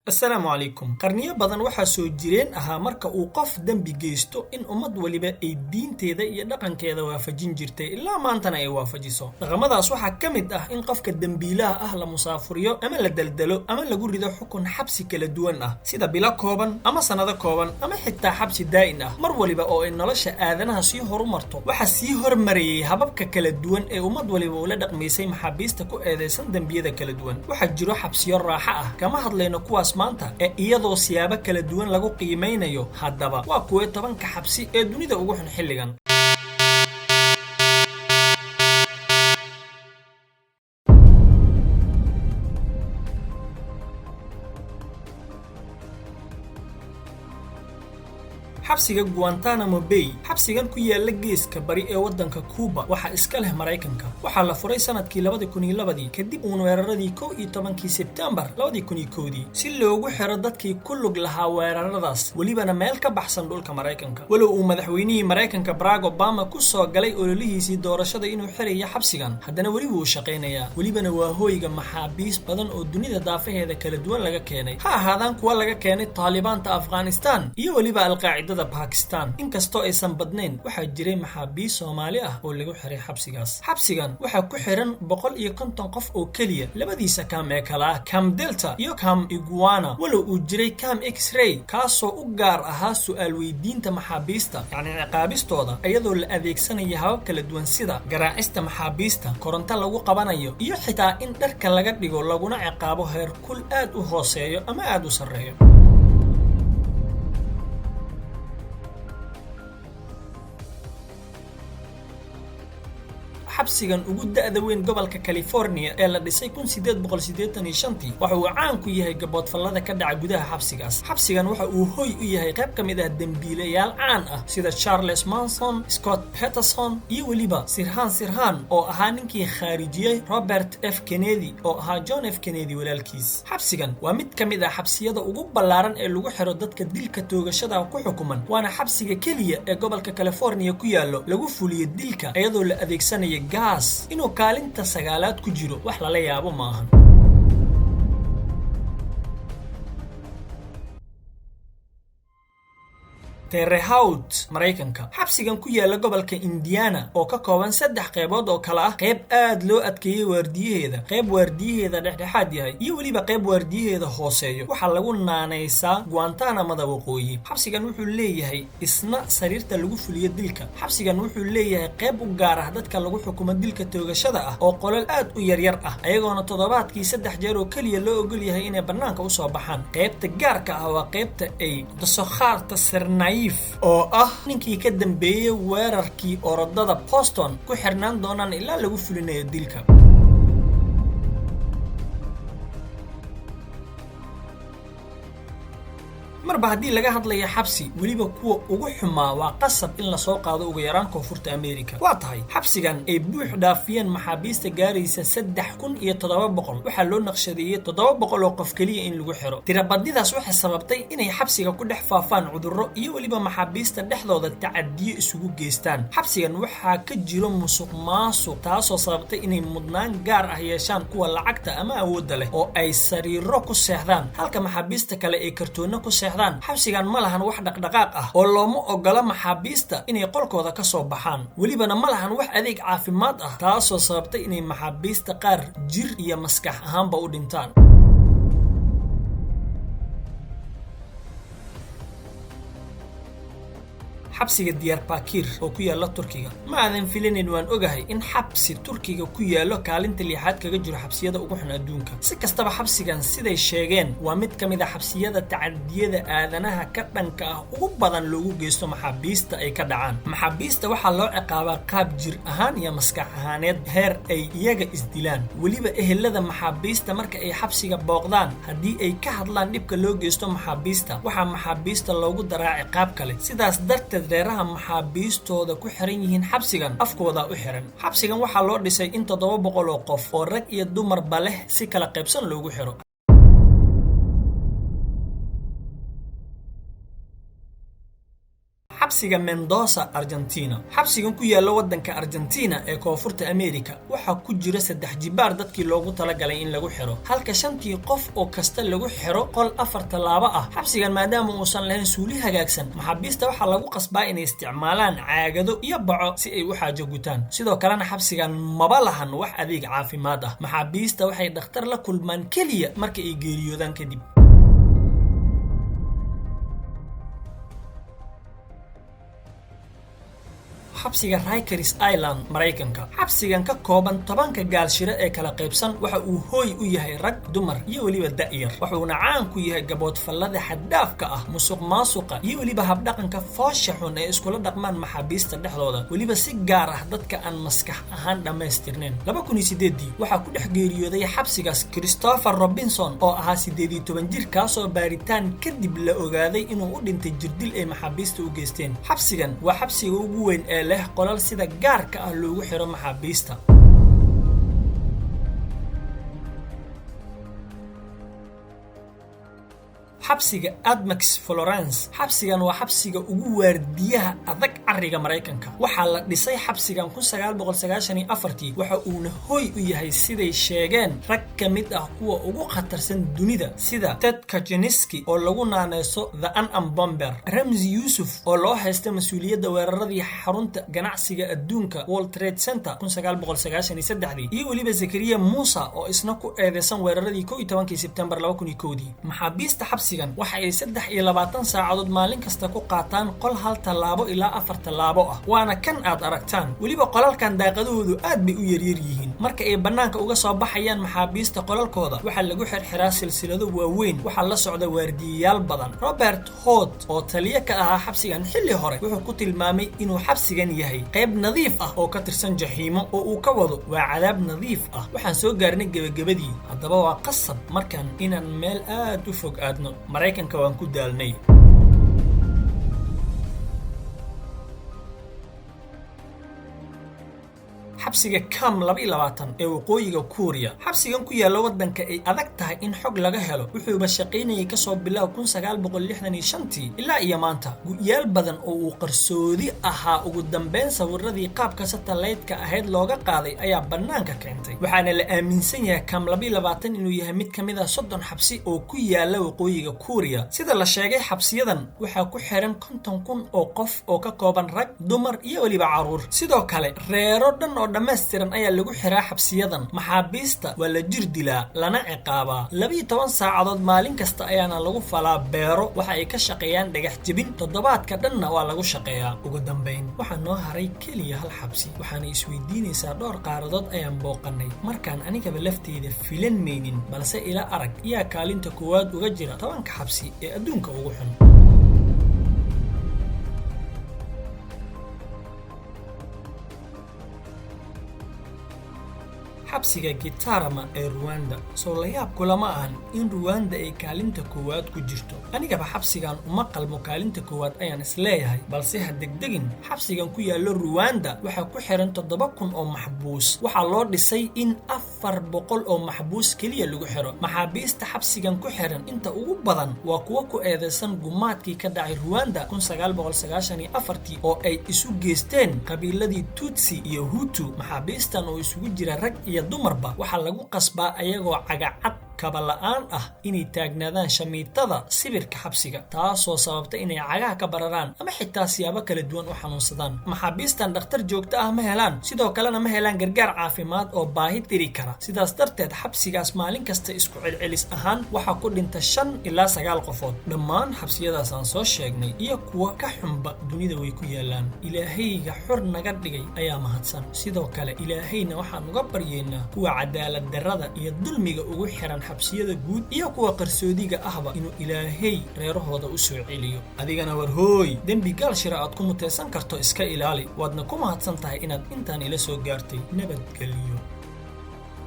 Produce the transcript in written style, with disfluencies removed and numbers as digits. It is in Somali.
Assalaamu calaykum. Qarniyo badan waxaa soo jireen ahaa marka uu qof dembi geysto in ummad waliba ay diinteeda iyo dhaqankeeda waafajin jirtay, ilaa maantana ay waafajiso. Dhaqamadaas waxaa ka mid ah in qofka dembiilaha ah la musaafuriyo ama la daldalo ama lagu rido xukun xabsi kala duwan ah, sida bilo kooban ama sannado kooban ama xitaa xabsi daa'in ah. Mar waliba oo ay nolosha aadanaha sii horumarto, waxaa sii hormarayay hababka kala duwan ee ummad waliba ula dhaqmaysay maxaabiista ku eedeysan dembiyada kala duwan. Waxaa jiro xabsiyo raaxo ah, kama hadlayno kuwaas maanta, ee iyadoo siyaabo kala duwan lagu qiimaynayo. Haddaba, waa kuwee 10-ka xabsi ee dunida ugu xun xilligan? Xabsiga Guantanamo Bay. Xabsigan ku yaala geeska bari ee waddanka Cuuba waxaa iska leh Maraykanka. Waxaa la furay sanadkii 2002-dii, kadib uun weeraradii 11-kii Sebtembar 2001-dii, si loogu xiro dadkii ku lug lahaa weeraradaas, welibana meel ka baxsan dhulka Maraykanka. Walow uu madaxweynihii Maraykanka Barack Obama ku soo galay ololihiisii doorashada inuu xirayo xabsigan, haddana weli wuu shaqaynayaa. Welibana waa hooyga maxaabiis badan oo dunida daafaheeda kala duwan laga keenay, ha ahaadaan kuwa laga keenay Taalibaanta Afghanistan iyo weliba Alqaacidada Bakistan. Inkastoo aysan badnayn, waxaa jiray maxaabiis Soomaali ah oo lagu xiray xabsigaas. Xabsigan waxaa ku xiran 150 qof oo keliya labadiisa kaam ee kala ah Camp Delta iyo Camp Iguana, walow uu jiray Camp X-ray, kaasoo u gaar ahaa su'aal weydiinta maxaabiista, yacni ciqaabistooda, iyadoo la adeegsanaya habab kala duwan, sida garaacista maxaabiista, koronto lagu qabanayo iyo xitaa in dharka laga dhigo laguna ciqaabo heerkul aad u hooseeyo ama aad u sarreeyo. Xabsigan ugu da'da weyn gobolka California ee la dhisay 1885-tii waxa uu caan ku yahay gaboodfallada ka dhaca gudaha xabsigaas. Xabsigan waxa uu hoy u yahay qayb ka mid ah dembiilayaal caan ah, sida Charles Manson, Scott Peterson iyo weliba Sirhan Sirhan, oo ahaa ninkii khaarijiyey Robert F Kennedy, oo ahaa John F Kennedy walaalkiis. Xabsigan waa mid ka mid ah xabsiyada ugu ballaaran ee lagu xiro dadka dilka toogashada ku xukuman, waana xabsiga keliya ee gobolka California ku yaallo lagu fuliyo dilka iyadoo la adeegsanaya gaas. Inuu kaalinta sagaalaad ku jiro wax lala yaabo maahan. Terre Haute, Maraykanka. Xabsigan ku yaala gobolka Indiana oo ka kooban saddex qaybood oo kale ah: qayb aad loo adkeeyey waardiyaheeda, qayb waardiyaheeda dhexdhexaad yahay iyo weliba qayb waardiyaheeda hooseeyo, waxaa lagu naanaysaa Guantanamada Waqooyi. Xabsigan wuxuu leeyahay isna sariirta lagu fuliyo dilka. Xabsigan wuxuu leeyahay qayb u gaar ah dadka lagu xukumo dilka toogashada ah, oo qolal aad u yaryar ah, ayagoona toddobaadkii saddex jeer oo keliya loo ogol yahay inay bannaanka usoo baxaan. Qaybta gaarka ah waa qaybta ay Dzhokhar Tsarnaev, oo ah ninkii ka dambeeyey weerarkii orodada Boston, ku xirnaan doonaan ilaa lagu fulinayo dilka. Marba haddii laga hadlaya xabsi, weliba kuwa ugu xumaa, waa qasab in lasoo qaado ugu yaraan Koonfurta America. Waa tahay xabsigan ay buux dhaafiyeen maxaabiista gaaraysa 3700. Waxaa loo naqshadeeyey 700 oo qof keliya in lagu xiro. Tirabadnidaas waxay sababtay inay xabsiga ku dhex faafaan cudurro iyo weliba maxaabiista dhexdooda tacadiyo isugu geystaan. Xabsigan waxaa ka jiro musuq maasuq, taasoo sababtay inay mudnaan gaar ah yeeshaan kuwa lacagta ama awoodda leh, oo ay sariiro ku seexdaan halka maxaabiista kale ay kartoonno ku seexdaan. Xabsigan ma lahan wax dhaqdhaqaaq ah oo looma ogola maxaabiista inay qolkooda ka soo baxaan, welibana ma lahan wax adeeg caafimaad ah, taasoo sababtay inay maxaabiista qaar jir iyo maskax ahaanba u dhintaan. Xabsiga Diyarbakir oo ku yaala Turkiga. Ma aadan filinayn, waan ogahay, in xabsi Turkiga ku yaallo kaalinta lixaad kaga jiro xabsiyada ugu xun adduunka. Si kastaba, xabsigan siday sheegeen waa mid ka mid a xabsiyada tacadiyada aadanaha ka dhanka ah ugu badan loogu geysto maxaabiista ay ka dhacaan. Maxaabiista waxaa loo ciqaabaa qaab jir ahaan iyo maskax ahaaneed, heer ay iyaga isdilaan. Weliba ehelada maxaabiista marka ay xabsiga booqdaan, haddii ay ka hadlaan dhibka loo geysto maxaabiista, waxaa maxaabiista loogu daraa ciqaab kale. Sidaas darteed reeraha maxaabiistooda ku xiran yihiin xabsigan afkooda u xiran. Xabsigan waxaa loo dhisay in 700 oo qof oo rag iyo dumarba leh si kala qaybsan loogu xiro. Xabsiga Mendoza, Argentina. Xabsigan ku yaalla waddanka Argentina ee Koonfurta America waxaa ku jira 3 jibaar dadkii loogu talagalay in lagu xiro, halka shantii qof oo kasta lagu xiro qol 4 tallaabo ah. Xabsigan maadaama uusan lahayn suuli hagaagsan, maxaabiista waxaa lagu qasbaa inay isticmaalaan caagado iyo baco si ay u xaajo gutaan. Sidoo kalena xabsigan maba lahan wax adeeg caafimaad ah. Maxaabiista waxay dhakhtar la kulmaan keliya marka ay geeriyoodaan kadib. Xabsiga Rikers Island, Maraykanka. Xabsigan ka kooban 10-ka gaalshire ee kala qaybsan waxa uu hooy u yahay rag, dumar iyo weliba da'yar, wuxuuna caan ku yahay gaboodfallada xaddaafka ah, musuq maasuqa iyo weliba habdhaqanka foosha xun ee iskula dhaqmaan maxaabiista dhexdooda, weliba si gaar ah dadka aan maskax ahaan dhammaystirnayn. 2008-dii waxaa ku dhex geeriyooday xabsigaas Christopher Robinson oo ahaa 18 jir, kaasoo baaritaan kadib la ogaaday inuu u dhintay jirdil ay maxaabiista u geysteen. Xabsigan waa xabsiga ugu weyn ee leh qolal sida gaarka ah loogu xiro maxaabiista. Xabsiga Admax, Florence. Xabsigan waa xabsiga ugu waardiyaha adag cariga Maraykanka. Waxaa la dhisay xabsigan 1994-tii, waxa uuna hoy u yahay, siday sheegeen, rag ka mid ah kuwa ugu khatarsan dunida, sida Ted Kaczynski oo lagu naaneyso The Unabomber Bomber, Ramzi Yuusuf oo loo haysta mas-uuliyadda weeraradii xarunta ganacsiga adduunka World Trade Center 1993-dii, iyo weliba Zakariya Muusa oo isna ku eedeysan weeraradii 11-kii Sebtembar 2001-dii. Maxaabiista xabsigan waxa ay 23 saacadood maalin kasta ku qaataan qol 1 tallaabo ilaa 4 tallaabo ah, waana kan aad aragtaan. Weliba qolalkan daaqadahoodu aad bay u yaryar yihiin. Marka ay bannaanka uga soo baxayaan maxaabiista qolalkooda, waxaa lagu xirxiraa silsilado waaweyn, waxaa la socda waardiyayaal badan. Robert Hort oo taliye ka ahaa xabsigan xilli hore wuxuu ku tilmaamay inuu xabsigan yahay qayb nadiif ah oo ka tirsan jaxiimo, oo uu ka wado waa cadaab nadiif ah. Waxaan soo gaarnay gebagabadii. Haddaba waa qasab markan inaan meel aad u fog aadno. Maraykanka waan ku daalnay. Xabsiga Cam 22 ee Waqooyiga Kuuriya. Xabsigan ku yaalla waddanka ay adag tahay in xog laga helo wuxuuba shaqaynayay kasoo bilow 1965-tii ilaa iyo maanta. Gu'yaal badan oo uu qarsoodi ahaa, ugu dambeyn sawiradii qaabka satellite-ka ahayd looga qaaday ayaa bannaanka keentay, waxaana la aaminsan yahay Cam 22 inuu yahay mid ka mid ah 30 xabsi oo ku yaala Waqooyiga Kuuriya. Sida la sheegay, xabsiyadan waxaa ku xiran 50,000 oo qof oo ka kooban rag, dumar iyo weliba carruur. Sidoo kale reero dhan oo dhammaystiran ayaa lagu xiraa xabsiyadan. Maxaabiista waa la jir dilaa lana ciqaabaa. 12 saacadood maalin kasta ayaana lagu falaa beero, waxa ay ka shaqeeyaan dhagax jebin, toddobaadka dhanna waa lagu shaqeeyaa. Ugu dambayn waxaa noo haray keliya hal xabsi, waxaana isweydiinaysaa dhowr qaaradood ayaan booqannay, markaan anigaba lafteyda filan maynin, balse ila arag yaa kaalinta koowaad uga jira 10-ka xabsi ee adduunka ugu xun. Xabsiga Gitarama ee Ruwanda. Soo layaab kulama ahan in Ruwanda ay kaalinta koowaad ku jirto? Anigaba xabsigan uma qalmo kaalinta koowaad ayaan isleeyahay, balse ha degdegin. Xabsigan ku yaallo Ruwanda waxaa ku xiran 7000 oo maxbuus. Waxaa loo dhisay in 400 oo maxbuus keliya lagu xiro. Maxaabiista xabsigan ku xiran inta ugu badan waa kuwo ku eedeysan gumaadkii ka dhacay Ruwanda 1994-tii oo ay isu geysteen qabiiladii Tutsi iyo Hutu. Maxaabiistan oo isugu jira rag iyo dumarba waxaa lagu qasbaa ayagoo cagacad kaba la'aan ah inay taagnaadaan shamiitada sibirka xabsiga, taasoo sababta inay cagaha ka bararaan ama xitaa siyaabo kala duwan u xanuunsadaan. Maxaabiistan dhakhtar joogto ah ma helaan, sidoo kalena ma helaan gargaar caafimaad oo baahi tiri kara. Sidaas darteed xabsigaas maalin kasta isku celcelis ahaan waxaa ku dhinta 5 ilaa 9 qofood. Dhammaan xabsiyadaas aan soo sheegnay iyo kuwa ka xunba dunida way ku yaalaan. Ilaahayga xor naga dhigay ayaa mahadsan. Sidoo kale Ilaahayna waxaan uga baryeynaa kuwa cadaalad darrada iyo dulmiga ugu xiran xabsiyada guud iyo kuwa qarsoodiga ahba inuu Ilaahay reerahooda u soo celiyo. Adigana war hooy, dembi gaal shira aad ku mutaysan karto iska ilaali. Waadna ku mahadsan tahay inaad intaan ila soo gaartay. Nabadgeliyo.